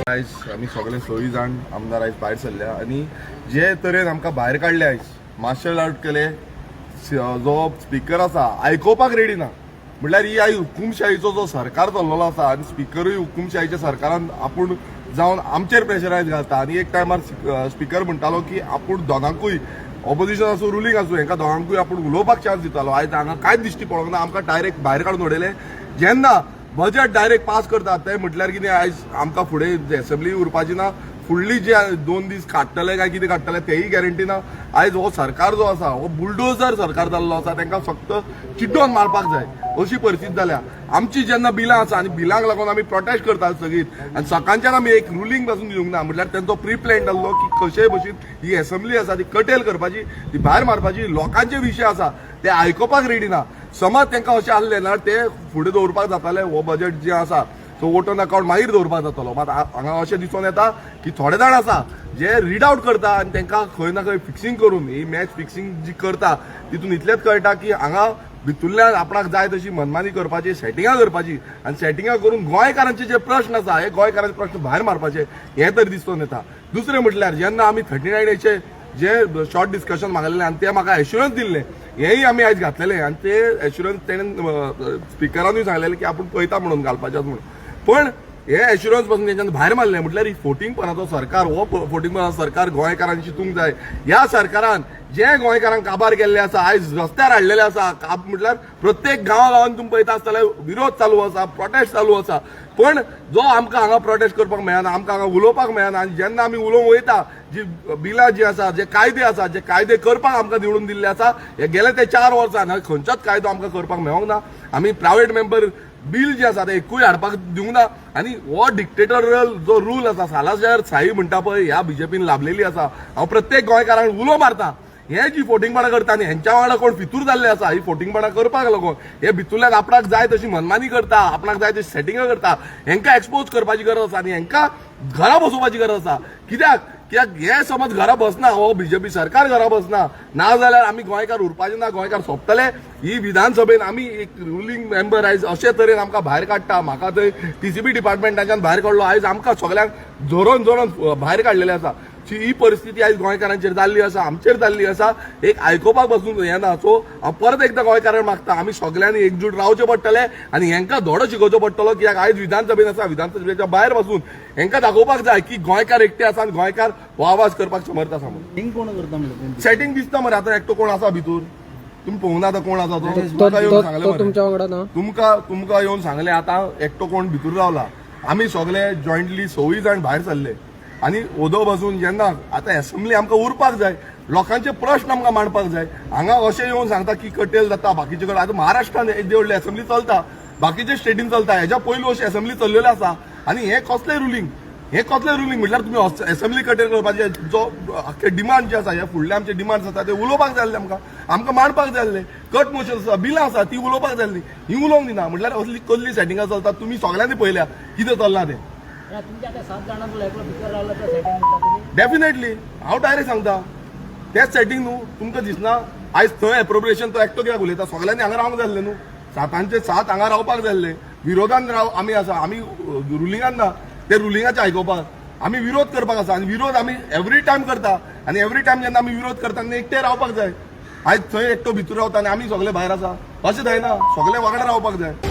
आयज आमी सगळे सय जाण आमदार आयज भायर सरल्या आनी जे तरेन आमकां भायर काडले, आयज मार्शल आर्ट केले. जो स्पिकर आसा आयकोवपाक रेडी ना. म्हटल्यार ही आयज हुकुमशाहीचो जो सरकार चल्लेलो आसा आनी स्पिकरूय हुकुमशाहीच्या सरकारान आपूण जावन आमचेर प्रेशरायज घालता. आनी एक टायमार स्पिकर म्हणटालो की आपूण दोगांकूय, ऑपोजिशन आसूं, रुलींग आसूं, हेंकां दोगांकूय आपूण उलोवपाक चान्स दितालो. आयज हांगा कांयच दिश्टी पडोंक ना. आमकां डायरेक्ट भायर काडून उडयले. जेन्ना बजेट डायरेक्ट पास करतात ते म्हटल्यार कितें? आयज आमकां फुडें एसेंब्ली उरपाची ना. फुडली जे 2 दीस काडटले काय कितें काडटले तेय गॅरंटी ना. आयज हो सरकार जो आसा हो बुलडोजर सरकार जाल्लो आसा. तांकां फक्त चिड्डोन मारपाक जाय अशी परिस्थिती जाल्या आमची. जेन्ना बिलां आसा आनी बिलांक लागून आमी प्रोटेस्ट करतात सगळीं आनी सकाळच्यान आमी एक रुलींग पासून दिवंक ना. म्हटल्यार तेंचो प्री प्लॅन जाल्लो की कशेय भशेन ही एसेंब्ली आसा ती कटेल करपाची, ती भायर मारपाची. लोकांचे विशय आसा ते आयकुपाक रेडी ना. समज तांकां अशें आहलें ना, ते फुडें दवरपाक जाताले. हो बजेट जे आसा सो वोट ऑन अकाउंट मागीर दवरपाक जातलो. मात हांगा अशें दिसून येता की थोडे जाण आसा जे रीड आउट करता आनी तांकां खंय ना खंय फिक्सिंग करून, ही मॅच फिक्सिंग जी करता तितून इतलेंच कळटा की हांगा भितुल्ल्यान आपणाक जाय तशी मनमानी करपाची, सेटिंगां करपाची आनी सेटिंगां करून गोंयकारांचे जे प्रश्न आसा हे गोंयकारांचे प्रश्न भायर मारपाचे हें तरी दिसून येता. दुसरें म्हटल्यार जेन्ना आमी 39 एचे जे शॉर्ट डिस्कशन मागलेलें आनी ते म्हाका एश्युरन्स दिल्लें, हेंय आमी आयज घातलेलें आनी ते एश्युरन्स तेणें स्पिकरानूय सांगलेलें की आपूण पळयता म्हणून घालपाचें म्हणून. पण हे एश्युरन्स पासून तेंच्यान भायर मारलें. म्हटल्यार ही फोटिंगपणाचो सरकार, हो फोटिंगपणाचो सरकार गोंयकारांनी चिंतूंक जाय. ह्या सरकारान जे गोंयकारांक काबार केल्ले आसा, आयज रस्त्यार हाडलेले आसा. म्हटल्यार प्रत्येक गांवा गांवान तुमी पळयता आसतले, विरोध चालू आसा, प्रोटेस्ट चालू आसा. पण जो आमकां हांगा प्रोटेस्ट करपाक मेळना, आमकां हांगा उलोवपाक मेळना. आनी जेन्ना आमी उलोवंक वयता, जी बिलां जी आसा, जे कायदे आसा, जे कायदे करपाक आमकां निवडून दिल्ले आसा, हे गेले ते 4 वर्सां खंयचोच कायदो आमकां करपाक मेळोंक ना. आमी प्रायवेट मेंबर बील जे आसा ते एकूय हाडपाक दिवंक ना. आनी हो डिक्टेटोरियल जो रूल आसा, सालाजार शाही म्हणटा पळय, ह्या बीजेपीन लाभलेली आसा. हांव प्रत्येक गोंयकारांक उलो मारता, हे जी फोटिंगपणां करता आनी हेंच्या वांगडा कोण फितूर जाल्ले आसा, ही फोटिंगपणां करपाक लागून हे भितुरल्यान आपणाक जाय तशी मनमानी करता, आपणाक जाय तशी सेटिंगां करता. हेंकां एक्सपोज करपाची गरज आसा आनी हेंकां घरा बसोवपाची गरज आसा. कित्याक कित्याक हे समज घरा बसना, हो बीजेपी सरकार घरा बसना ना जाल्यार आमी गोंयकार उरपाचे ना, गोंयकार सोंपतले. ही विधानसभेन आमी एक रुलींग मेंबर आयज अशे तरेन आमकां भायर काडटा. म्हाका थंय टीसीबी डिपार्टमेंटाच्यान भायर काडलो. आयज आमकां सगळ्यांक झरोवन झरोवन भायर काडलेले आसा. ही परिस्थिती आयज गोंयकारांचेर जाल्ली आसा, आमचेर जाल्ली आसा. एक आयकोपाक बसून हें ना. सो हांव परत एकदां गोंयकारांक मागता, आमी सगळ्यांनी एकजूट रावचें पडटलें आनी हेंकां धडो शिकोवचो पडटलो. कित्याक आयज विधानसभेन आसा, विधानसभेच्या भायर बसून हेंकां दाखोवपाक जाय की गोंयकार एकटे आसा आनी गोंयकार हो आवाज करपाक समर्थ आसा म्हणून. सेटिंग कोण करता म्हणलं? सेटिंग दिसता मरे. आतां एकटो कोण आसा भितूर, तुमी पळोवना आतां कोण आसा तो. तो तुमकां येवन तो सांगलें तो मरे. तुमच्या वांगडा ना. तुमकां येवन सांगलें, आतां एकटो कोण भितूर रावला. आमी सगळे जॉयंटली सवूय जाण भायर सरले आनी ओदो बसून जेन्ना आतां एसेंब्ली आमकां उरपाक जाय, लोकांचे प्रश्न आमकां मांडपाक जाय. हांगा अशें येवन सांगता की कटेल जाता बाकीचे कडेन. आतां महाराष्ट्रान एक व्हडली एसेंब्ली चलता, बाकीचे स्टेटीन चलता. हेज्या पयलू अशी एसेंब्ली चल्लेल्यो आसा. आनी हें कसलें रुलींग? हें कसलें रुलींग? म्हटल्यार तुमी एसेंब्ली कटेल करपाचे जो आख्खे डिमांड जे आसा, हे फुडले आमचे डिमांड्स आसा ते उलोवपाक जाय आसले आमकां, आमकां मांडपाक जाय आसले. कट मोशन आसा, बिलां आसा, ती उलोवपाक जाय आसली. ही उलोवंक दिना. म्हटल्यार असली कसली सेटिंगां चलता? तुमी सगळ्यांनी पळयल्या कितें चल्लां तें. तुमच्या आता सात जाणांतलो एकलो भितर रावलो तर सेटिंग म्हणटा तुमी? डेफिनेटली, हांव डायरेक्ट सांगता, तेच सेटींग न्हू. तुमकां दिसना आयज थंय एप्रोप्रिएशन तो एकटो कित्याक उलयता? सगळ्यांनी हांगा रावंक जाय आसलें न्हू. सातांचे सात हांगा रावपाक जाय आसले. विरोधान राव आमी आसा, आमी रुलिंगान ना. ते रुलिंगाचे आयकोवपाक आमी विरोध करपाक आसा आनी विरोध आमी एवरी टायम करता. आनी एवरी टायम जेन्ना आमी विरोध करता तेन्ना एकटे रावपाक जाय. आयज थंय एकटो भितर रावता आनी आमी सगळे भायर आसा, अशें जायना. सगळे वांगडा रावपाक जाय.